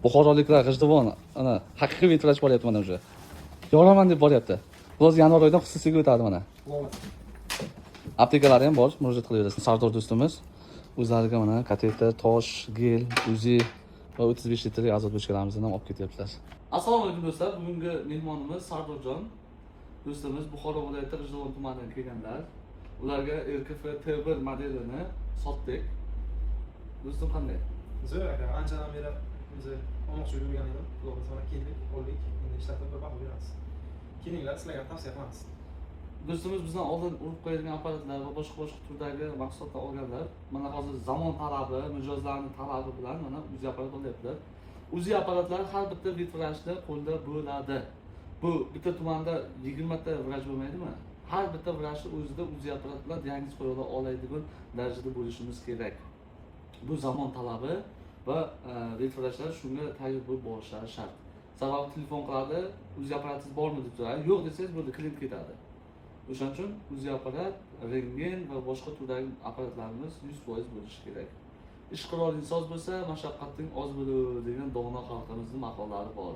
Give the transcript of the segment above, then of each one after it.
Buxoroliklar, G'ijduvon, ana haqiqiy ветврач boryapti mana уже. Yoraman deb boryapti. Hozir yanvar oyidan xususiyga o'tadi mana. Aptekalari ham bor, murojaat qilaverasiz. Sardor do'stimiz o'zlariga mana kateter, tosh, gel, УЗИ va 35 litrlik azot bochkalarimizni ham olib ketyaptilar. Assalomu alaykum, do'stlar. Bugungi mehmonimiz Sardorjon do'stimiz Buxoro viloyati G'ijduvon tumanidan kelganlar. Ularga RKF T1 modelini sotdik. Do'stim, qanday? Zo'r, aka, anchadan beri o'zi olmoqchi bo'lib yurgan edim. Xudo xohlasa, mana keldik, oldik. Endi ishlatib bir baho beramiz. Kelinglar, sizlarga ham tavsiya qilamiz. Do'stimiz bizdan oldin urib qo'yadigan apparatlar va boshqa boshqa turdagi mahsulotlar olganlar. Mana hozir zamon talabi, mijozlarning talabi bilan mana УЗИ apparat olyaptilar. УЗИ apparatlari har bitta ветврач ni qo'lda bo'ladi. Bu bitta tumanda 20 ta vrach bo'lmaydimi? Har bitta vrachni o'zida УЗИ apparat bilan diagnoz qo'ya oladigan darajada bo'lishimiz kerak. Bu zamon talabi va ветврач lar shunga tayyor bo'lib borishlari shart. Sababi telefon qiladi, "УЗИ apparatingiz bormi?" deb so'raydi. Yo'q desangiz bo'ldi, klient ketadi. O'shaning uchun УЗИ apparat, rentgen va boshqa turdagi apparatlarimiz 100% bo'lishi kerak. "Ish quroling soz bo'lsa, mashaqqating oz bo'lur" degan dono xalqimizni maqollari bor.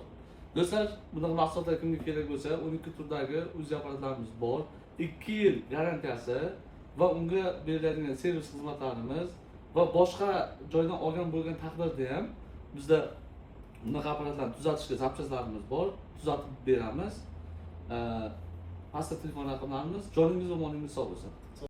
Do'stlar, bunaqa mahsulotlar kimga kerak bo'lsa, 12 turdagi УЗИ apparatlarimiz bor. 2 yil garantiyasi va unga beriladigan servis xizmatlarimiz va boshqa joydan olgan bo'lgan taqdirda ham bizda bunaqa apparatlarni tuzatishga запчасть larimiz bor, tuzatib beramiz. Pastda telefon raqamlarimiz. Joningiz va molingiz sog' bo'lsin.